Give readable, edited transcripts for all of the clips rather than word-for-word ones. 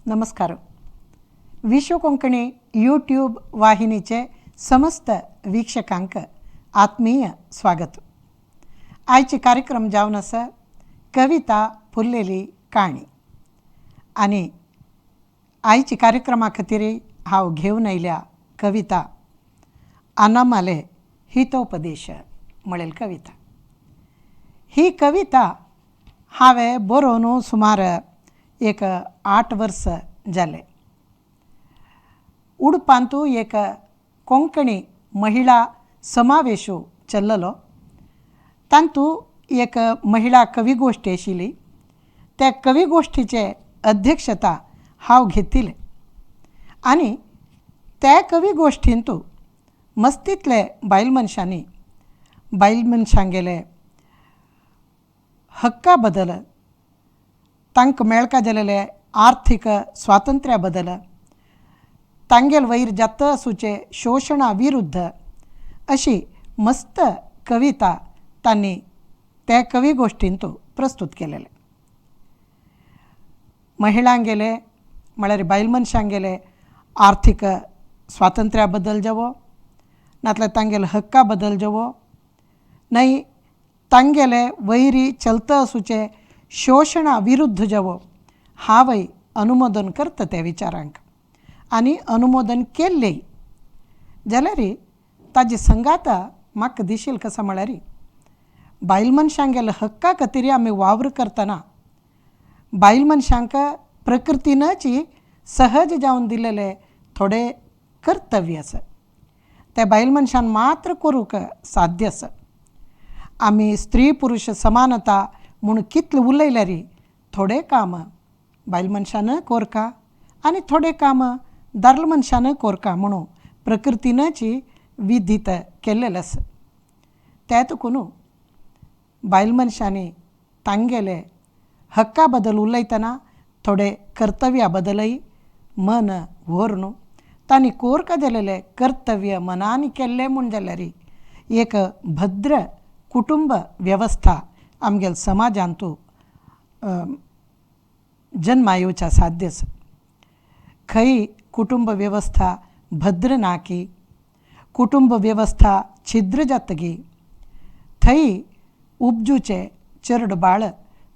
नमस्कार. विश्व कोंकणी यूट्यूब वाहिनीचे समस्त वीक्षकांक आत्मीय स्वागत. आयचे कार्यक्रम जावन आसा कविता फुल्लेली काणी आनी आयच्या कार्यक्रमा खातीर हांव घेवन आयल्या कविता अनामाले हितोपदेश म्हणेल कविता. ही कविता हांवें बरोवन सुमार एक 8 वर्स जाले. उडपांतू एक कोंकणी महिला समावेशू चल्ललो, तांतू एक महिला कविगोष्ठी आशिल्ली. त्या कविगोष्ठीचे अध्यक्षता हांव घेतिल्लें आनी त्या कविगोष्ठींतू मस्तींतले बायल मनशांनी बायल मनशांगेले हक्का बदल, तांकां मेळका जालेले आर्थीक स्वातंत्र्या बदल, तांगेल वैर जाता आसूचे शोशणा विरुद्ध अशी मस्त कविता तांणी त्या कविगोष्ठींतू प्रस्तूत केलेले. महिलांगेले म्हळ्यार बायल मनशांगेले आर्थीक स्वातंत्र्या बदल जावो, नातल्यार तांगेले हक्का बदल जावो, न्हय तांगेले वैरी चलता आसूचे शोशणा विरुद्ध जावो, हांवय अनुमोदन करता त्या विचारांक आनी अनुमोदन केल्लें जाल्यार ताजी संगाता म्हाका दिशील कसा म्हळ्यार बायल मनशांगेले हक्का खातीर आमी वावर करतना बायल मनशांक प्रकृतीनच सहज जावन दिलेले थोडे कर्तव्य आसा, त्या बायल मनशान मात्र करूंक साध्य आसा. आमी स्त्री पुरुष समानता म्हूण कितलें उलयल्यार थोडे काम बायल मनशान कोरका आनी थोडे काम दादले मनशान कोरका म्हणून प्रकृतीनच विधीत केल्लेलें आसा. त्या तुकून बायल मनशांनी तांगेले हक्का बदल उलयतना थोडे कर्तव्या बदलय मन व्हर न्हू, तांणी कोरका जालेले कर्तव्य मनान केल्लें म्हूण जाल्यार एक भद्र कुटुंब वेवस्था आमगेले समाजांतू जन्मा येवच्या साध्य आसा. खंय कुटुंब वेवस्था भद्र ना की कुटुंब वेवस्था छिद्र जातगी थंय उपजूचे चेरड बाळ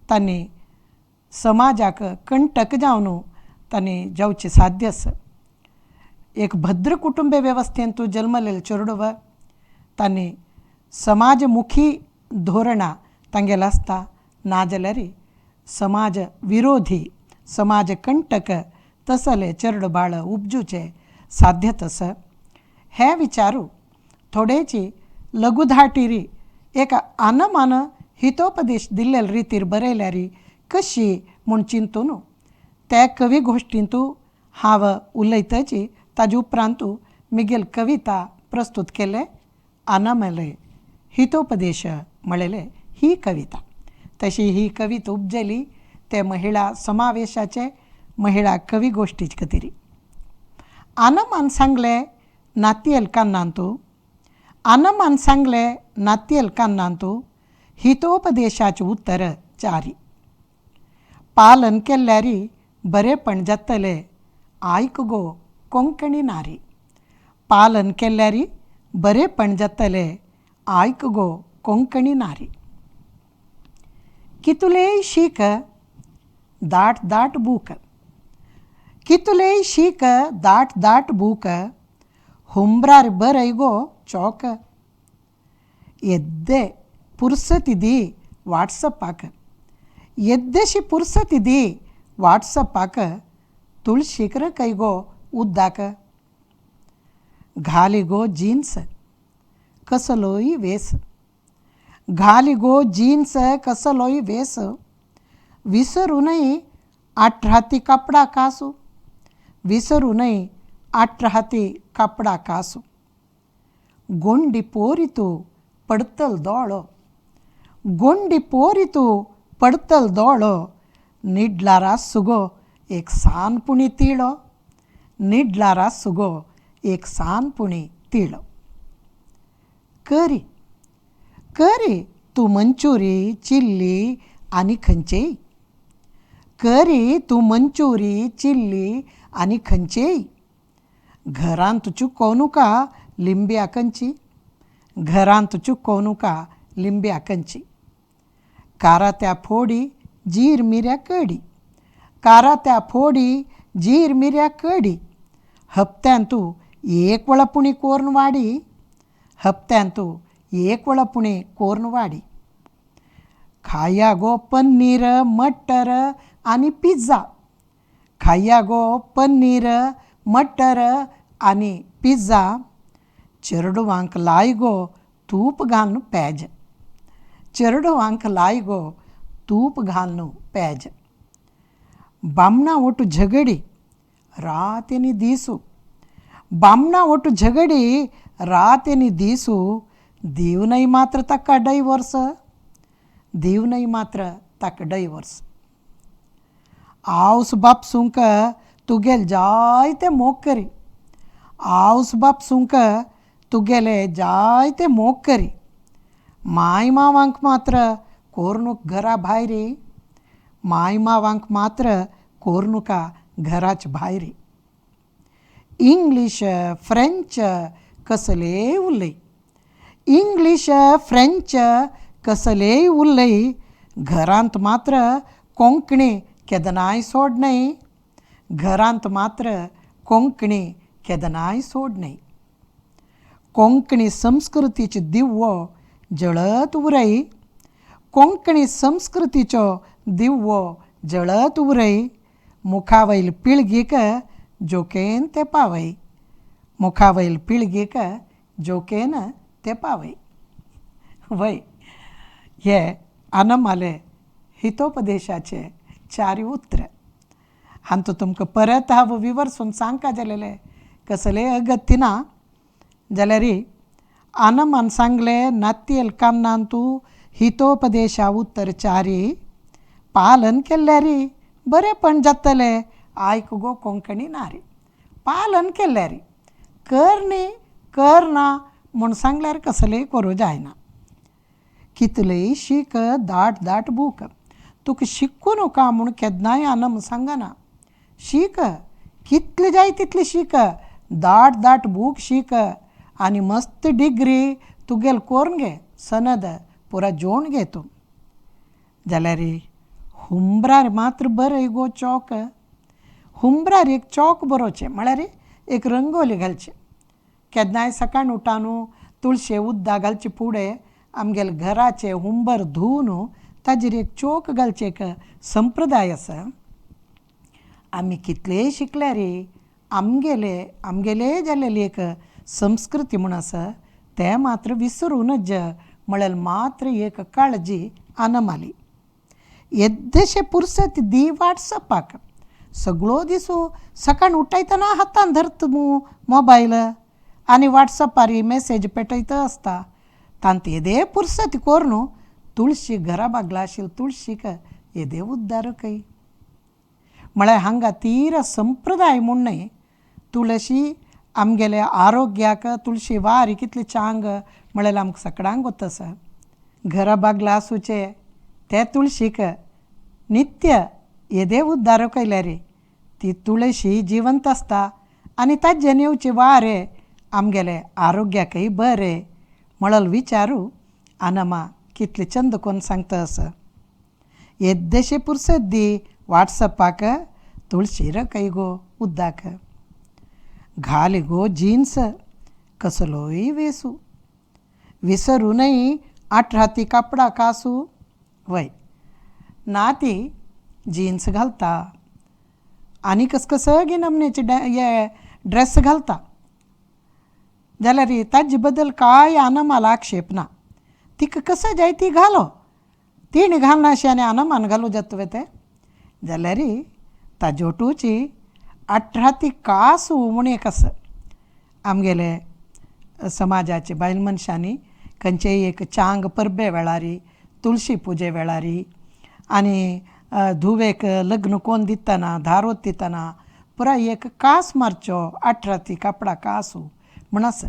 तांणी समाजाक कंटक जावन तांणी जावचें साध्य आसा. एक भद्र कुटुंब वेवस्थेंत जल्मलेले चेडव तांणी समाजमुखी धोरणां तांगेलें आसता, नाजाल्यार समाज विरोधी समाज कंटक तसले चेरड बाळ उपजूचे साध्यत आसा. हे विचारू थोडेची लघुधाटिरी एक आनमान हितोपदेश दिल्ले रितीर बरयल्यार कशी म्हूण चिंतून त्या कवी गोष्टींतू हांव उलयतची ताजे उपरांतू मिगेल कविता प्रस्तूत केले आनामले हितोपदेश म्हणलेले ही कविता. तशी ही कविता उपजली ते महिला समावेशाचे महिला कवी गोष्टीचे खातीर. आनमान सांगले नातयेल कान्नांतू, आनमान सांगले नातयेल कान्नांतू हितोपदेशाचे उत्तर चारी. पालन केल्यार बरेपण जातले आयक गो कोंकणी नारी, पालन केल्यार बरेपण जातले आयक गो कोंकणी नारी. कितलेय शीक दाट दाट बूक, कितलेय शीक दाट दाट बूक, हुंब्रार बरय गो चौक. येद्दे पुरसती दी वाट्सपाक, येद्देशी पुरसती दी वाट्सपाक, तुळशीक रकय गो उद्दाक. घाली गो जीन्स कसलोय वेस, घाली गो जीन्स कसलोय वेस, विसरू नये आठराती कापडा कासू, विसरू नये आठराती कापडा कासू. गोंडी पोरी तूं पडतल दोळो, गोंडी पोरी तूं पडतल दोळो, निडलार आसूं गो एक सानपुणी तिळो, निडलार आसूं गो एक सानपुणी तिळो. करी करी तूं मंचुरी चिल्ली आनी खंयचेय, करी तूं मंचुरी चिल्ली आनी खंयचेय, घरांत चुकोवनुका लिंब्या कंची, घरांत चुकोवनुका लिंब्या कंची. कारात्या फोडी जीर मिऱ्या कडी, कारात्या फोडी जीर मिऱ्या कडी. हप्त्यांतू एक वळ पुणी कोर्न वाडी, हप्त्यांतू एक वळ पुणी कोर्न वाडी. खाया गो पन्नीर मटर आनी पिझ्झा, खाया गो पन्नीर मटर आनी पिझ्झा. चेरडुवांक लाय गो तूप घालून पेज, चेरडुवांक लाय गो तूप घालून पेज. बामणा ओटू झगडी रात आनी दीसू, बामणा ओटू झगडी रात आनी दीसू. दिवनय मात्र ताका डायवोर्स, दिवनय मात्र ताका डायवोर्स. आवस बापसूंक तुगेले जायते मोग करी, आवस बापसूंक तुगेले जायते मोग करी. माय मावांक मात्र कोरनूक घरा भायरी, माय मावांक मात्र कोरनुका घराच भायरी. इंग्लीश फ्रेंच कसलेय उलय, इंग्लीश फ्रेंच कसलेय उलय. घरांत मात्र कोंकणी केदनाय सोडनय, घरांत मात्र कोंकणी केदनाय सोडनय. कोंकणी संस्कृतीचो दिवो जळत उरय, कोंकणी संस्कृतीचो दिवो जळत उरय. मुखावयल पिळगीक जोकेन ते पावय, मुखावयल पिळगीक जोकेन ते पावय. वय हे आनमाले हितोपदेशाचे चार उतर. हांतू तुमकां परत हांव विवर्सून सांगका जालेले कसले अगत्य ना. जाल्यार आनमान सांगले नात्येल कान्नान तूं हितोपदेशा उत्तर चारी पालन केल्यारी बरेंपण जातलें आयक गो कोंकणी नारी. पालन केल्यारी कर न्ही कर ना म्हूण सांगल्यार कसलेंय करूं जायना. कितलेंय शीक दाट दाट बूक तुका शिकूं नाका म्हूण केन्नाय आनम सांगना. शीक कितलें जाय तितलें शीक, दाट दाट बूक शीक आनी मस्त डिग्री तुगेली करून घे, सनद पुरा जोडून घे तूं. जाल्यार हुंबरार मात्र बरय गो चॉक, हुंबरार एक चॉक बरोवचें म्हळ्यार एक रंगोली घालची. केन्नाय सकाळ उठान तुळशे उदक घालचे फुडें आमगेले घराचें हुंबर धुवन ताजेर एक चोक घालचें एक संप्रदाय आसा. आमी कितलेय शिकल्यार आमगेले आमगेले जाल्लेली एक संस्कृती म्हूण आसा तें मात्र विसरूं नज म्हळ्यार मात्र एक काळजी आनमाली. येद्देशे पुरसत दी वॉट्सएपाक सगळो दिसू सकाळ उठयतना हातान धरता मू मोबायल आनी वॉट्सएपार मॅसेज पेटयता आसता. तांत येदे पुरसत करून तुळशी घरा बागला आशिल्ली तुळशीक येदे उद्दार खंय. म्हळ्यार हांगा तीर संप्रदाय म्हूण न्हय, तुळशी आमगेले आरोग्याक तुळशी वारी कितली चांग म्हळ्यार आमकां सगळ्यांक गोत आसा. घरा बागला आसूचे ते तुळशीक नित्य येदे उद्दार केल्यार ती तुळशी जिवंत आसता आनी ताजेन येवचे वारे आमगेले आरोग्याकय बरें म्हळ्यार विचारू आनमा कितले चंद कोन्न सांगता आसा. येद्देशे पुरसत दी वॉट्सएपाक तुळशी रकय गो उद्दाक. घाली गो जिन्स कसलोय वेसू, विसरूं नये आठराती कापडा कासू. वय ना ती जिन्स घालता आनी कसकसगी नमनेचे हे ड्रेस घालता जाल्यार ताजे बद्दल कांय आनमाल आक्षेप ना. तिका कसो जाय ती घालो, तिणें घालनाशें आनी आनमान घालूं जाता तें. जाल्यार ताजोटूची अठराती कासू म्हूण एक आसा. आमगेले समाजाचे बायल मनशांनी खंयचेय एक चांग परबे वेळार, तुळशी पुजे वेळार आनी धुवेक लग्न कोन्न दितना धारोत दितना पुराय एक कास मारचो अठराती कापडा कासू म्हूण आसा.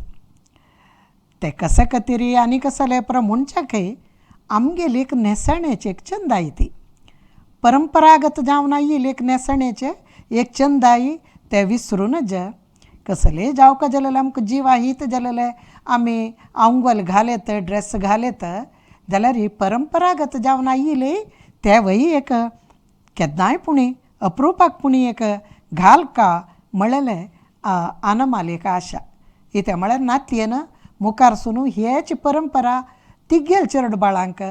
ते कशे खातीर आनी कसले पुरो म्हणच्याकय आमगेली एक न्हेसणेची एक चंदाय ती. परंपरागत जावन आयिल्लें एक न्हेसणेचें एक चंदाई तें विसरूनच कसलेय जावका जालेलें आमकां जिवा हीत जालेलें आमी आंगवल घालेत ड्रेस घालेत जाल्यार ही परंपरागत जावन आयिल्ली तेवूय एक केन्नाय पुणी अप्रुपाक पुणी एक घाल का म्हणलेलें आनमाल एक आशा. कित्या म्हळ्यार नातयेन मुखार सून हेच परंपरा तिगेल चेरडू बाळांक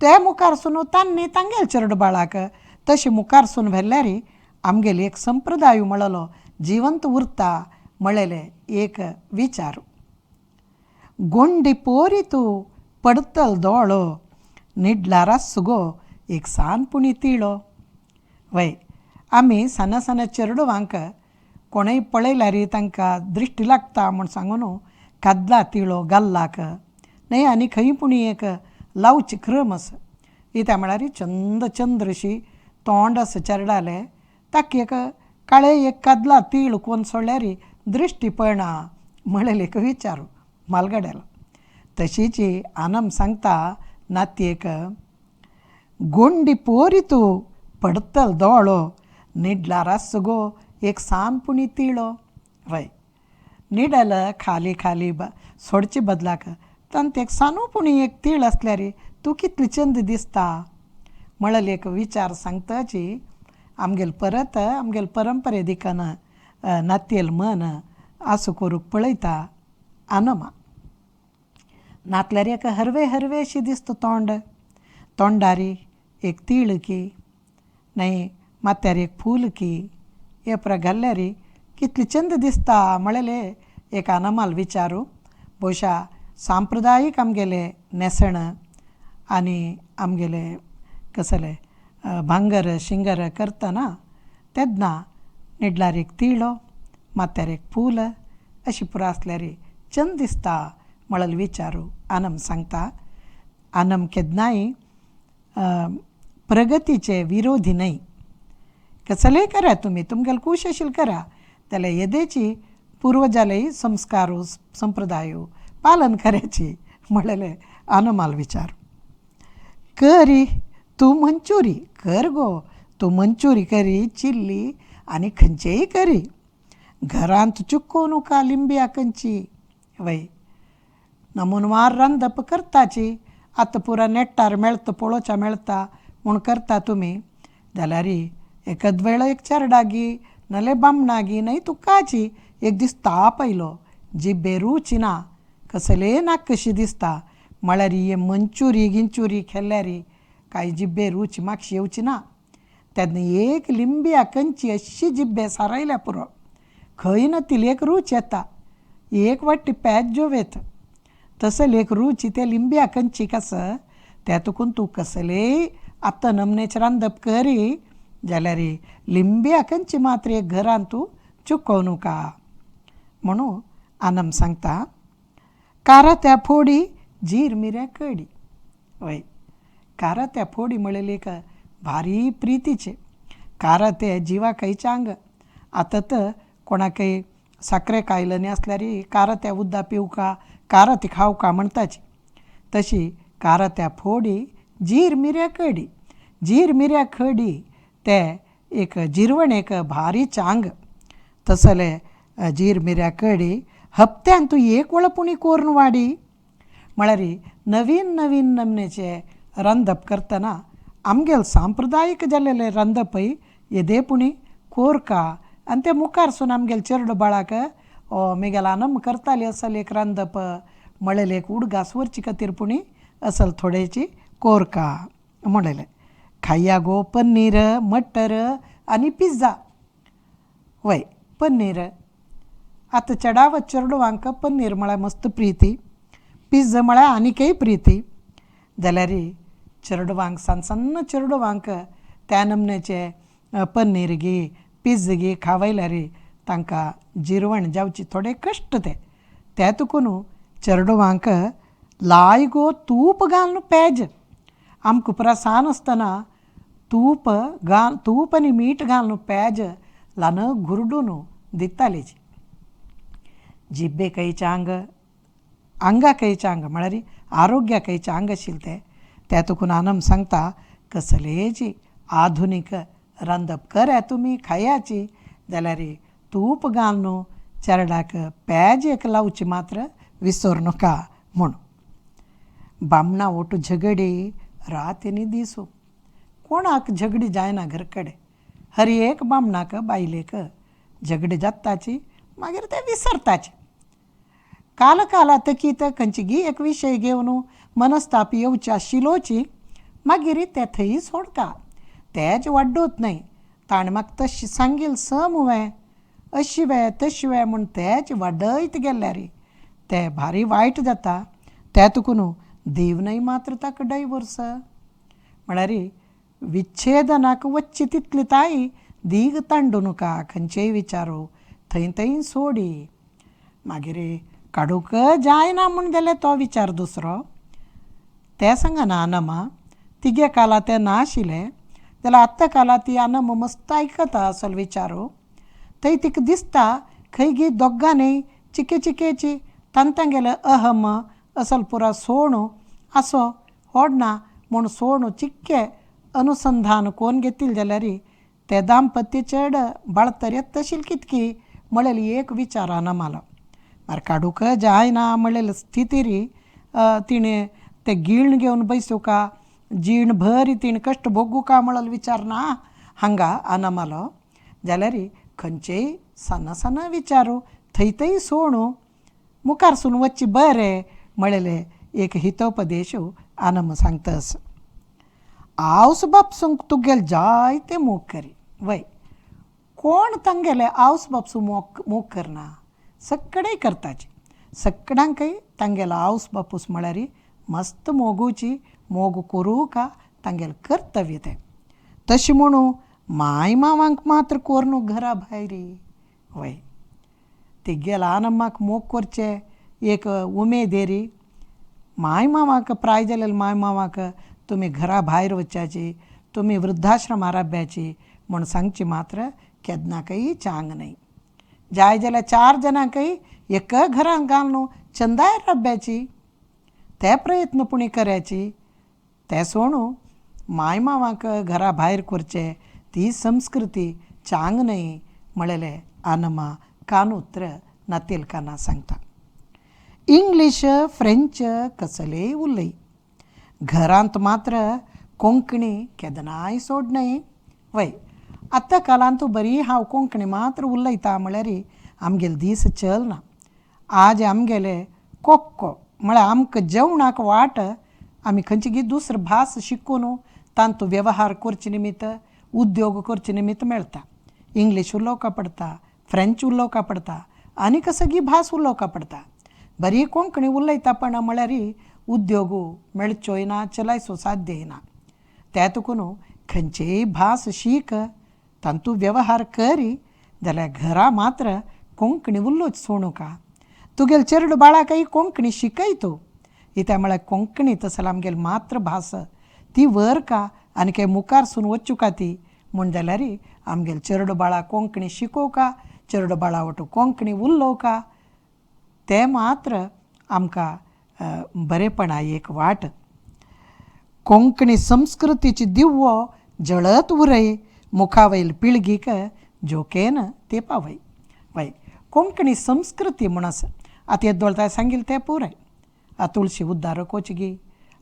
ते मुखार सून तांणी तांगेल चेरडू बाळाक तशें मुखार सून व्हेल्यार आमगेली एक संप्रदाय म्हणलो जिवंत उरता म्हणलेलें एक विचार. गोंडी पोरी तूं पडतल दोळो निडलार आसूं गो एक सान पुणी तिळो. वय आमी सान सान चेरडुवांक कोणूय पळयल्यार तांकां दृश्टी लागता म्हूण सांगून कादला तिळो गल्लाक न्हय आनी खंय पुणी एक लावची क्रम आसा. कित्याक म्हळ्यार चंद चंद्रशी तोंड आसा चेरडालें ताका एक काळे एक कादला तीळ कोन्न सोडल्यार दृश्टी पडना म्हणलें एक विचार म्हालगड्यालो. तशीच आनम सांगता नातयेक गोंडी पोरी तूं पडतल दोळो निडलार आसूं गो एक सान पुणी तिळो. वय निडल खाली खाली सोडचे बदलाक तांत एक सानू पुणी एक तीळ आसल्यार तूं कितली चंद दिसता म्हणलें एक विचार सांगताची आमगेल परत आमगेल परंपरे दिकान नातयेल मन आसूं करूंक पळयता आनमा. नातल्यार एक हरवे हरवेशी दिसता तोंड तोंडारी एक तीळ की न्हय माथ्यार एक फूल की हे पुरा घाल्यार कितली चंद दिसता म्हणलें एक आनमाल विचारू. भोवशा सांप्रदायीक आमगेलें न्हेसण आनी आमगेलें कसलें भांगर शिंगर करतना तेन्ना निडलार एक तिळो माथ्यार एक फूल अशी पुरो आसल्यार चंद दिसता म्हणलें विचारू आनम सांगता. आनम केन्नाय प्रगतीचे विरोधी न्हय. कसलेय करा तुमी तुमगेले खूश आशिल्लें करा जाल्यार येदेची पुर्वजालेय संस्कार संप्रदाय पालन करायची म्हणलेलें आनमाल विचार. करी तूं मंचुरी कर गो तूं मंचुरी करी चिल्ली आनी खंयचेय करी घरांत चुकोवं नाका लिंबिया कंची. वय नमुनवार रांदप करताची आतां पुरा नेटार मेळटा पळोवच्या मेळटा म्हूण करता तुमी जाल्यार एकद वेळ एक चेरडागी नाल्यार बामणागी न्हय तुकाची एक दीस ताप आयलो जिब्बे रूच ना कसलेय नाक कशी दिसता म्हळ्यार ही मंचुरी गिंचुरी खेल्यार कांय जिब्बे रूच मातशी येवची ना. तेन्ना एक लिंबिया कंची अशी जिब्बे सारयल्या पुरो खंय ना तिली एक रूच येता एक वाटी पेज जेवयत तसले एक रूच ते लिंबिया कंची आसा ते तुकून तूं कसलेय आतां नमनेचें रांदप करी जाल्यार लिंबिया कंची मात्र एक घरांत तूं चुकोवं नाका म्हणून आनम सांगता. कारात्या फोडी जीर मिऱ्या कडी. वय कारात्या फोडी म्हणलेली एक भारी प्रितीचे काराते जिवाकय चांग. आतां तर कोणाकय साकरे कायलनी आसल्यार कारात्या उद्दा पिवका काराती खावका म्हणटाची तशी कारात्या फोडी जीर मिऱ्या कडी. जीर मिऱ्या कडी ते एक जिरवण एक भारी चांग. तसले जीर मिऱ्या कडी हप्त्यान तूं एक वेळ पुणी कोरून वाडी. म्हळ्यार नवीन नवीन नमनेचे रांदप करतना आमगेल सांप्रदायीक जालेलें रांदपय येदे पुणी कोरका आनी ते मुखार सून आमगेले चेरडू बाळाक मिगेल आनम करताली असल एक रांदप म्हणलेलें एक उडगास व्हरचे खातीर पुणी असल थोडेची कोरका म्हणलेलें. खाया गो पनीर मटर आनी पिझ्झा. वय पनीर आतां चेडावत चेरडुवांक पनीर म्हळ्यार मस्त प्रिती पिझ्झा म्हळ्यार आनीकय प्रिती. जाल्यार चेरडुवांक सान सान्न चेरडुवांक त्या नमनेचे पनीर गी पिझ्झा गी खावयल्यार तांकां जिरवण जावची थोडे कश्ट ते ते तुकून चेरडुवांक लाय गो तूप घालून पेज. आमकां पुरा सान आसतना तूप घाल तूप आनी मीठ घालून पेज ल्हान घुरडून दिताली. जिब्बेकय चांग आंगाकय चांग म्हळ्यार आरोग्याकय चांग आशिल्लें तें. त्या तुकून आनम सांगता कसलेची आधुनीक रांदप करात तुमी खायाची जाल्यार तूप घालून चेरडाक पेज एक लावची मात्र विसर नाका म्हूण. बामणां ओटू झगडी रात आनी दीस. कोणाक झगडी जायना घर कडेन, हर एक बामणाक बायलेक झगडी जाताची, मागीर ते विसरताचे. काल काला तकीत खंयची एक विशय घेवन मनस्ताप येवचे आशिल्लोची मागीर ते थंय सोडटा, तेच वाड्डोत न्हय. ताणें म्हाका तशें सांगील सम वे अशी वे तशी वे म्हूण तेच वाडयत गेल्यार ते भारी वायट जाता. ते तुका न्हू देव न्हय मात्र ताका डायवोर्स म्हळ्यार विच्छेदनाक वच्ची तितली ताई दीग तांडू नका, खंयचेय विचारू थंय थंय सोडी. मागीर काडूंक जायना म्हूण जाल्यार तो विचार दुसरो. तें सांगना अनमा तिगे काला तें ना आशिल्लें जाल्यार आतां काला ती अनमा मस्त आयकता असलो विचारू. थंय तिका दिसता खंय गी दोगांनी चिके चिकेची तांगेले अहम असल पुरा सोणू असो होडना म्हूण सोणू चिक्के अनुसंधान कोण घेतील जाल्यार ते दाम्पत्य चड बाळतर येता तशी कितकी म्हणलेली एक विचार अनमालो. मार काडूंक जायना म्हणलेली स्थितीरी तिणें ते गिळण घेवन बैसुका जीण भर तिणें कश्ट भोगूका म्हणलेलो विचार ना हांगा अनमालो. जाल्यार खंयचेय सान सान विचारू थंय थंय सोणू मुखारसून वच्ची बरें म्हणलेले एक हितोपदेश आनम सांगता. आवस बापसूंक तुगेले जायते मोग करी वय, कोण तांगेले आवस बापसू मोग मोग करना, सगळे करताची. सगळ्यांकय तांगेलो आवस बापूस म्हळ्यार मस्त मोगूची, मोग करूंक तांगेलें कर्तव्य तें. तशें म्हणून माय मावांक मात्र कोरून घरा भायर वय तिगेल्या आनम्माक मोग करचे एक उमेदेरी माय मावाक प्राय जालेले माय मावाक तुमी घरा भायर वच्याची, तुमी वृद्धाश्रमा राब्याची म्हूण सांगची मात्र केन्नाकय चांग न्हय. जाय जाल्यार चार जाणांकय एका घरांत घालून चंदाय राब्याची ते प्रयत्न पुणी करायची. ते सोडून माय मावाक घरा भायर करचे ती संस्कृती चांग न्हय म्हणलेले आनमा कानूत्र नातेलकाना सांगता. इंग्लीश फ्रेंच कसलेय उलय, घरांत मात्र कोंकणी केदनाय सोड न्हय. वय आतां कालांत बरी हांव कोंकणी मात्र उलयता म्हळ्यार आमगेले दीस चलना. आज आमगेले कोक्को म्हळ्यार आमकां जेवणाक वाट आमी खंयची गी दुसरी भास शिकून तांतू वेव्हार करचे निमित्त उद्योग करचे निमित्त मेळटा. इंग्लीश उलोवंक पडटा, फ्रेंच उलोवंक पडटा आनी सगळी भास उलोवंक पडटा. बरी कोंकणी उलयता पण म्हळ्यार उद्योग मेळचोय ना, चलायचो साध्य ना. त्या तुका न्हू खंयचीय भास शीक तांतू वेव्हार करी जाल्यार घरा मात्र कोंकणी उलोवच सोडूका. तुगेले चेरडू बाळाकय कोंकणी शिकय तूं. इत्या म्हळ्यार कोंकणी तसो आमगेली मातृभास ती व्हर का आनी काय मुखारसून वचूका ती म्हूण जाल्यार आमगेले चेरडू बाळा कोंकणी शिकोवका, चेरडू बाळा वटू कोंकणी उलोवका ते मात्र आमकां बरेपणा एक वाट. कोंकणी संस्कृतीची दिव्वो जळत उरय मुखावयल पिळगीक जोकेन ते पावय. वय कोंकणी संस्कृती म्हूण आसा आतां येदोळ सांगिल्लें तें पुराय. आतां तुळशी उद्दार कोचगी,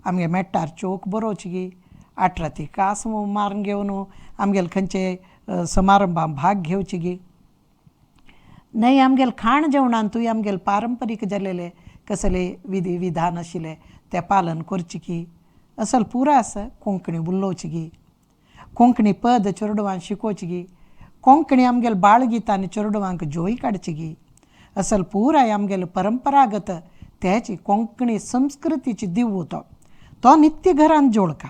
आमगे मेट्टार चोक बरोवची, आठराती कास मारून घेवन आमगेले खंयचे समारंभाक भाग घेवची गी न्हय. आमगेले खाण जेवणांतूय आमगेले पारंपरीक जालेले कसले विधी विधान आशिल्ले ते पालन करचे की असल पुरो आसा. कोंकणी उलोवची गी, कोंकणी पद चेरडुवांक शिकोवची गी, कोंकणी आमगेले बाळगितांनी चेरडुवांक जोय काडची गी, असल पुराय आमगेले परंपरागत त्याची कोंकणी संस्कृतीची दिवू तो तो नित्य घरांत जोडका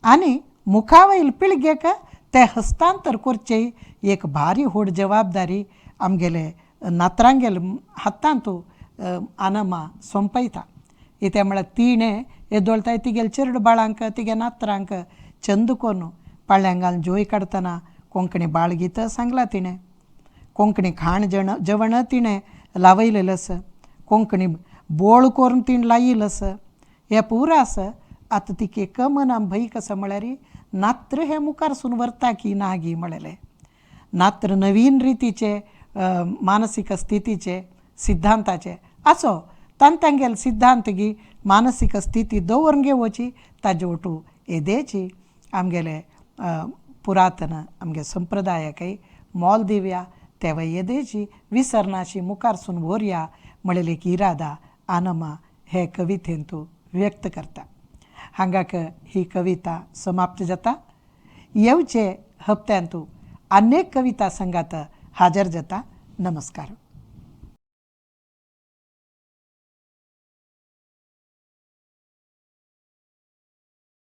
आनी मुखावयल पिळगेक ते हस्तांतर करचे एक भारी व्हड जबाबदारी आमगेले नातरांगेले हातांत आनमा सोंपयता. इत्या म्हळ्यार तिणें येदोळताय तिगेले चेरडू बाळांक तिगे नातरांक चंद करून पाळ्यांगान जोय काडटना कोंकणी बाळगीत सांगलां तिणें, कोंकणी खाण जेवण तिणें लावयलेलें आसा, कोंकणी बोळ करून तिणें लायिल्लें आसा. हें पुरो आसा. आतां तिका एक मनां भंय कसो म्हळ्यार नात्र हे मुखारसून व्हरता की ना गी म्हणलें, नात्र नवीन रितीचे मानसीक स्थितीचे सिद्धांताचे आसो तान तांगेल सिद्धांत गी मानसीक स्थिती दवरून घेवची ताजे ओटू येदेची आमगेले पुरातन आमगे संप्रदायाकय मोल दिवया तेवय येदेची विसरनाशी मुखारसून व्हरया म्हणलेली एक इरादा आनमा हे कवितेंतू व्यक्त करता. हांगाक ही कविता समाप्त जाता. येवचे हप्त्यांतू अनेक कविता संगात हाजर जाता. नमस्कार.